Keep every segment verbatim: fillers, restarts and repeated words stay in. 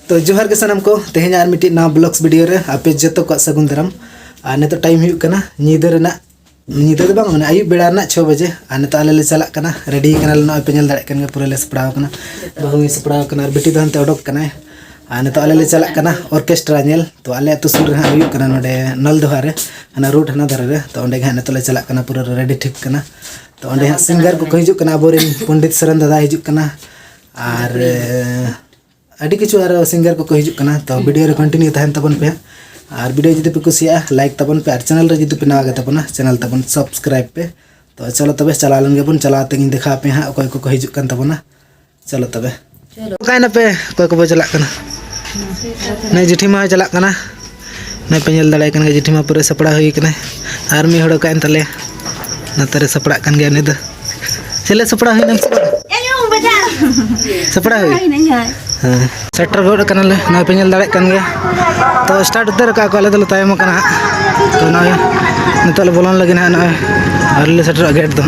ᱛᱚ ᱡᱚᱦᱟᱨ ᱜᱮ ᱥᱟᱱᱟᱢ ᱠᱚ, ᱛᱮᱦᱮᱧ ᱟᱨ ᱢᱤᱫᱴᱤᱡ ᱱᱟᱣᱟ vlogs video ᱨᱮ ᱟᱯᱮ ᱡᱚᱛᱚ ᱠᱚᱣᱟᱜ ᱥᱟᱹᱜᱩᱱ ᱫᱟᱨᱟᱢ᱾ ᱟᱨ ᱱᱤᱛᱚᱜ time ᱦᱩᱭᱩᱜ ᱠᱟᱱᱟ ᱧᱤᱫᱟᱹ ᱨᱮᱱᱟᱜ, ᱧᱤᱫᱟᱹ ᱫᱚ ᱵᱟᱝ, ᱢᱟᱱᱮ ᱟᱹᱭᱩᱵ ᱵᱮᱲᱟ ᱨᱮᱱᱟᱜ ᱪᱷᱚ ᱵᱟᱡᱮ᱾ ᱟᱨ ᱱᱤᱛᱚᱜ ᱟᱞᱮ ᱞᱮ ᱪᱟᱞᱟᱜ ᱠᱟᱱᱟ, ready ᱠᱟᱱᱟᱞᱮ, ᱱᱚᱜᱼᱚᱭ ᱯᱮ ᱧᱮᱞ ᱫᱟᱲᱮᱭᱟᱜ ᱠᱟᱱ ᱜᱮᱭᱟ, ᱯᱩᱨᱟᱹ ᱞᱮ ᱥᱟᱯᱲᱟᱣ ᱠᱟᱱᱟ, ᱵᱟᱹᱦᱩ ᱦᱚᱸᱭ ᱥᱟᱯᱲᱟᱣ ᱠᱟᱱᱟ ᱟᱨ ᱵᱤᱴᱤ ᱫᱚ ᱦᱟᱱᱛᱮ ᱚᱰᱚᱠ ᱠᱟᱱᱟᱭ᱾ ᱟᱨ ᱱᱤᱛᱚᱜ ᱟᱞᱮ ᱞᱮ ᱪᱟᱞᱟᱜ ᱠᱟᱱᱟ orchestra ᱧᱮᱞ᱾ ᱛᱚ ᱟᱞᱮ ᱟᱹᱛᱩ ᱥᱩᱨ ᱨᱮ ᱦᱟᱸᱜ ᱦᱩᱭᱩᱜ ᱠᱟᱱᱟ ᱱᱚᱰᱮ ᱱᱚᱞᱫᱚᱦᱟ ᱨᱮ, ᱦᱟᱱᱟ road ᱦᱟᱱᱟ ᱫᱷᱟᱨᱮ ᱨᱮ᱾ ᱛᱚ ᱚᱸᱰᱮ ᱜᱮ ᱦᱟᱸᱜ ᱱᱤᱛᱚᱜ ᱞᱮ ᱪᱟᱞᱟᱜ ᱠᱟᱱᱟ, ᱯᱩᱨᱟᱹ ready ᱴᱷᱤᱠ ᱠᱟᱱᱟ᱾ ᱛᱚ ᱚᱸᱰᱮ ᱦᱟᱸᱜ singer ᱠᱚᱠᱚ ᱦᱤᱡᱩᱜ ᱠᱟᱱᱟ, ᱟᱵᱚᱨᱮᱱ ᱯᱚᱱᱰᱤᱛ ᱥᱚᱨᱮᱱ ᱫᱟᱫᱟ ᱦᱤᱡᱩᱜ ᱠᱟᱱᱟ, ᱟᱨ ᱟᱹᱰᱤ ᱠᱤᱪᱷᱩ ᱟᱨᱚ singer ᱠᱚᱠᱚ ᱦᱤᱡᱩᱜ ᱠᱟᱱᱟ᱾ ᱛᱚ video ᱨᱮ continue ᱛᱟᱦᱮᱱ ᱛᱟᱵᱚᱱ ᱯᱮ ᱦᱟᱸᱜ᱾ ᱟᱨ video ᱡᱩᱫᱤ ᱯᱮ ᱠᱩᱥᱤᱭᱟᱜᱼᱟ, like ᱛᱟᱵᱚᱱ ᱯᱮ, ᱟᱨ channel ᱨᱮ ᱡᱩᱫᱤ ᱯᱮ ᱱᱟᱣᱟ ᱜᱮ ᱛᱟᱵᱚᱱᱟ, channel ᱛᱟᱵᱚᱱ subscribe ᱯᱮ᱾ ᱛᱚ ᱪᱚᱞᱚ ᱛᱚᱵᱮ ᱪᱟᱞᱟᱣ ᱞᱮᱱ ᱜᱮᱵᱚᱱ, ᱪᱟᱞᱟᱣ ᱛᱮᱜᱤᱧ ᱫᱮᱠᱷᱟᱣ ᱟᱯᱮᱭᱟ ᱦᱟᱸᱜ ᱚᱠᱚᱭ ᱠᱚᱠᱚ ᱦᱤᱡᱩᱜ ᱠᱟᱱ ᱛᱟᱵᱚᱱᱟ᱾ ᱪᱚᱞᱚ ᱛᱚᱵᱮ᱾ ᱚᱠᱟᱭ ᱱᱟᱯᱮ? ᱚᱠᱚᱭ ᱠᱚᱵᱚ ᱪᱟᱞᱟᱜ ᱠᱟᱱᱟ? ᱱᱩᱭ ᱡᱤᱴᱷᱤ ᱢᱟ ᱪᱟᱞᱟᱜ ᱠᱟᱱᱟ᱾ ᱱᱩᱭ ᱯᱮ ᱧᱮᱞ ᱫᱟᱲᱮᱭᱟᱭ ᱠᱟᱱ ᱜᱮᱭᱟ, ᱡᱤᱴᱷᱤ ᱢᱟ ᱯᱩᱨᱟᱹ ᱥᱟᱯᱲᱟᱣ ᱦᱩᱭ ᱠᱟᱱᱟᱭ᱾ ᱟᱨ ᱢᱤᱫ ᱦᱚᱲ ᱚᱠᱟᱭᱮᱱ ᱛᱟᱞᱮᱭᱟ? ᱱᱚᱛᱮ ᱨᱮ ᱥᱟᱯᱲᱟᱜ ᱠᱟᱱ ᱜᱮᱭᱟ ᱩᱱᱤ ᱫᱚ᱾ ᱪᱮᱞᱮ ᱥᱟᱯᱲᱟᱣ ᱦᱩᱭᱱᱟᱢ ᱥᱮ ᱵᱟᱝ? ᱥᱟᱯᱲᱟᱣ ᱦᱩᱭ? ᱦᱮᱸ᱾ ᱥᱮᱴᱮᱨ ᱜᱚᱫ ᱠᱟᱱᱟᱞᱮ, ᱱᱚᱜᱼᱚᱭ ᱯᱮ ᱧᱮᱞ ᱫᱟᱲᱮᱭᱟᱜ ᱠᱟᱱ ᱜᱮᱭᱟ᱾ ᱛᱚ start ᱩᱛᱟᱹᱨ ᱠᱟᱜᱼᱟ ᱠᱚ, ᱟᱞᱮ ᱫᱚᱞᱮ ᱛᱟᱭᱚᱢ ᱠᱟᱱᱟ ᱦᱟᱸᱜ᱾ ᱛᱚ ᱱᱚᱜᱼᱚᱭ ᱱᱤᱛᱚᱜ ᱞᱮ ᱵᱚᱞᱚᱱ ᱞᱟᱹᱜᱤᱫ ᱦᱟᱸᱜ, ᱱᱚᱜᱼᱚᱭ ᱟᱹᱣᱨᱤ ᱞᱮ ᱥᱮᱴᱮᱨᱚᱜᱼᱟ gate ᱫᱚ᱾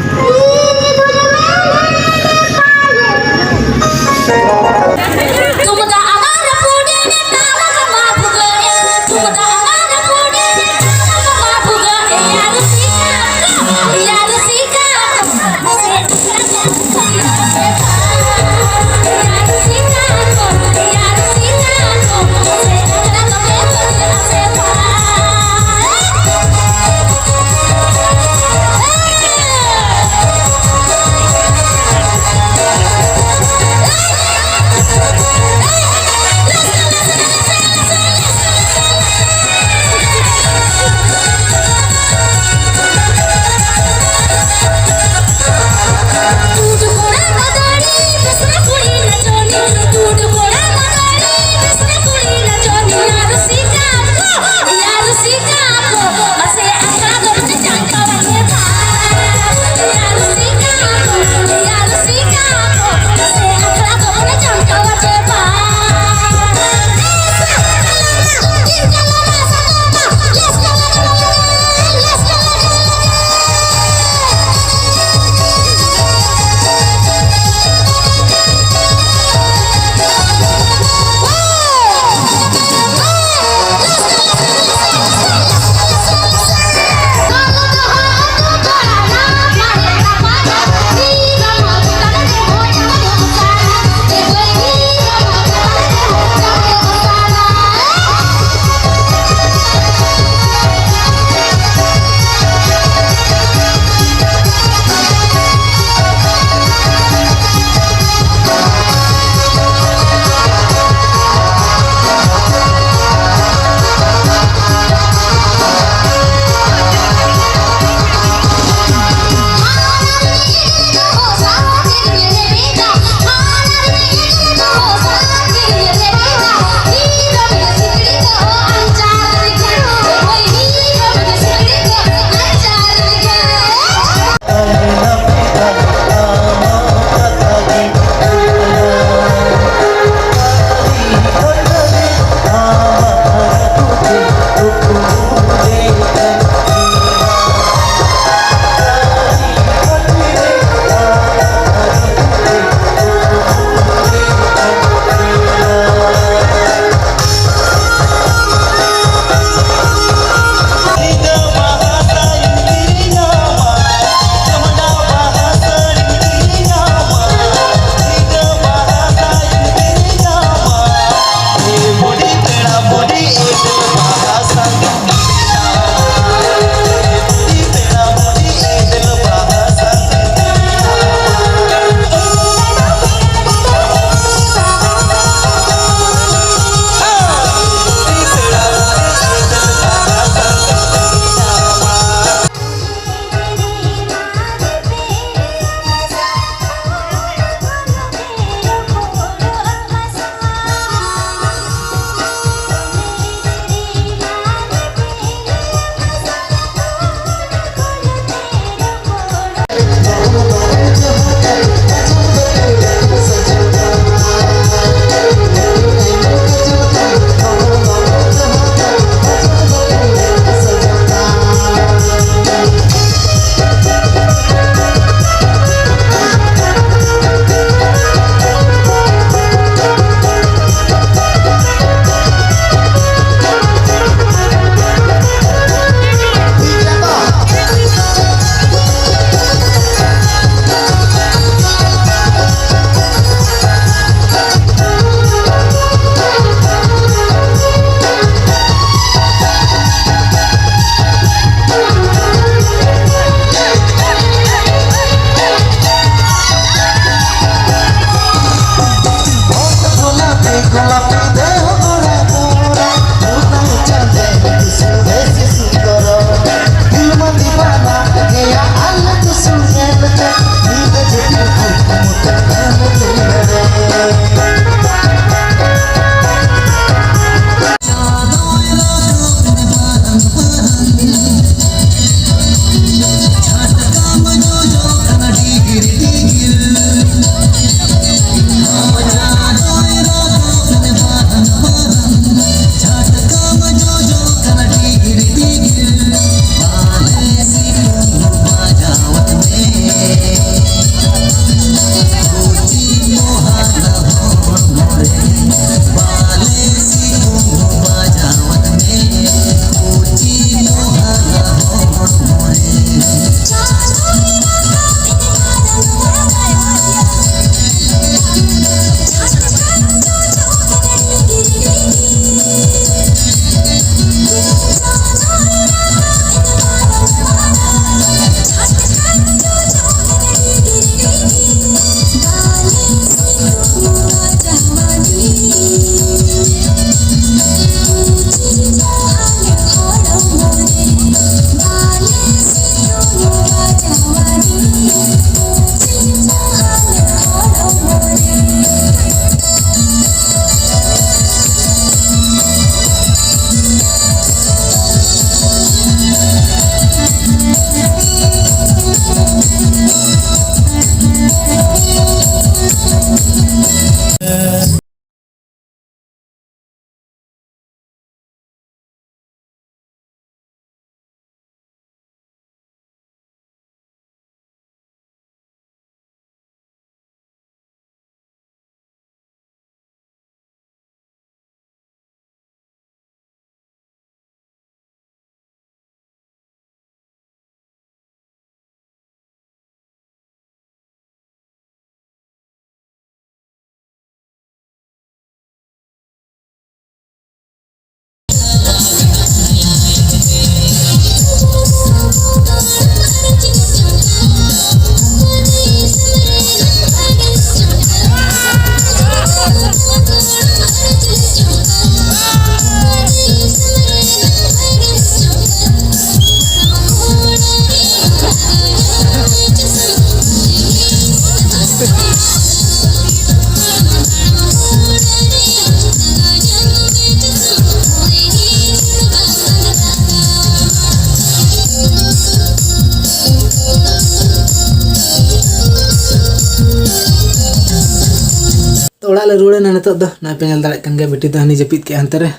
ᱟᱞᱮ ᱨᱩᱣᱟᱹᱲᱮᱱᱟ ᱱᱤᱛᱚᱜ ᱫᱚ᱾ ᱱᱚᱜᱼᱚᱭ ᱯᱮ ᱧᱮᱞ ᱫᱟᱲᱮᱭᱟᱜ ᱠᱟᱱ ᱜᱮᱭᱟ, ᱵᱤᱴᱤ ᱫᱚ ᱦᱟᱹᱱᱤ ᱡᱟᱹᱯᱤᱫ ᱠᱮᱜᱼᱟ ᱦᱟᱱᱛᱮ ᱨᱮ᱾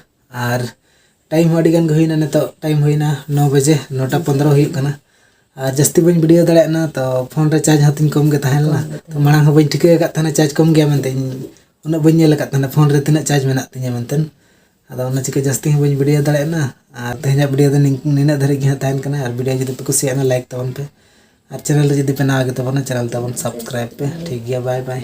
ᱟᱨ ᱴᱟᱭᱤᱢ ᱦᱚᱸ ᱟᱹᱰᱤ ᱜᱟᱱ ᱜᱮ ᱦᱩᱭᱱᱟ, ᱱᱤᱛᱚᱜ ᱴᱟᱭᱤᱢ ᱦᱩᱭᱱᱟ ᱱᱚ ᱵᱟᱡᱮ, ᱱᱚᱴᱟ ᱯᱚᱱᱫᱽᱨᱚ ᱦᱩᱭᱩᱜ ᱠᱟᱱᱟ᱾ ᱟᱨ ᱡᱟᱹᱥᱛᱤ ᱵᱟᱹᱧ ᱵᱷᱤᱰᱤᱭᱳ ᱫᱟᱲᱮᱭᱟᱜ ᱠᱟᱱᱟ, ᱛᱚ ᱯᱷᱳᱱ ᱨᱮ ᱪᱟᱨᱡᱽ ᱦᱚᱸ ᱛᱤᱧ ᱠᱚᱢ ᱜᱮ ᱛᱟᱦᱮᱸ ᱞᱮᱱᱟ᱾ ᱛᱚ ᱢᱟᱲᱟᱝ ᱦᱚᱸ ᱵᱟᱹᱧ ᱴᱷᱤᱠᱟᱹ ᱟᱠᱟᱫ ᱛᱟᱦᱮᱱᱟ ᱪᱟᱨᱡᱽ ᱠᱚᱢ ᱜᱮᱭᱟ ᱢᱮᱱᱛᱮ, ᱤᱧ ᱩᱱᱟᱹᱜ ᱵᱟᱹᱧ ᱧᱮᱞ ᱟᱠᱟᱫ ᱛᱟᱦᱮᱱᱟ ᱯᱷᱳᱱ ᱨᱮ ᱛᱤᱱᱟᱹᱜ ᱪᱟᱨᱡᱽ ᱢᱮᱱᱟᱜ ᱛᱤᱧᱟ ᱢᱮᱱᱛᱮ᱾ ᱟᱫᱚ ᱚᱱᱟ ᱪᱤᱠᱟᱹ ᱡᱟᱹᱥᱛᱤ ᱦᱚᱸ ᱵᱟᱹᱧ ᱵᱷᱤᱰᱤᱭᱳ ᱫᱟᱲᱮᱭᱟᱜ ᱠᱟᱱᱟ᱾ ᱟᱨ ᱛᱮᱦᱮᱧᱟᱜ ᱵᱷᱤᱰᱤᱭᱳ ᱫᱚ ᱱᱤᱱ- ᱱᱤᱱᱟᱹᱜ ᱫᱷᱟᱹᱨᱤᱡ ᱜᱮ ᱦᱟᱸᱜ ᱛᱟᱦᱮᱱ ᱠᱟᱱᱟ᱾ ᱟᱨ ᱵᱷᱤᱰᱤᱭᱳ ᱡᱩᱫᱤ ᱯᱮ ᱠᱩᱥᱤᱭᱟᱜᱼᱟ, ᱞᱟᱭᱤᱠ ᱛᱟᱵᱚᱱ ᱯᱮ᱾ ᱟᱨ ᱪᱮᱱᱮᱞ ᱨᱮ ᱡᱩᱫᱤ ᱯᱮ ᱱᱟᱣᱟ ᱜᱮ ᱛᱟᱵᱚᱱᱟ, ᱪᱮᱱᱮᱞ ᱛᱟᱵᱚᱱ ᱥᱟᱵᱥᱠᱨᱟᱭᱤᱵᱽ ᱯᱮ᱾ ᱴᱷᱤᱠ ᱜᱮᱭᱟ, ᱵᱟᱭ ᱵᱟᱭ᱾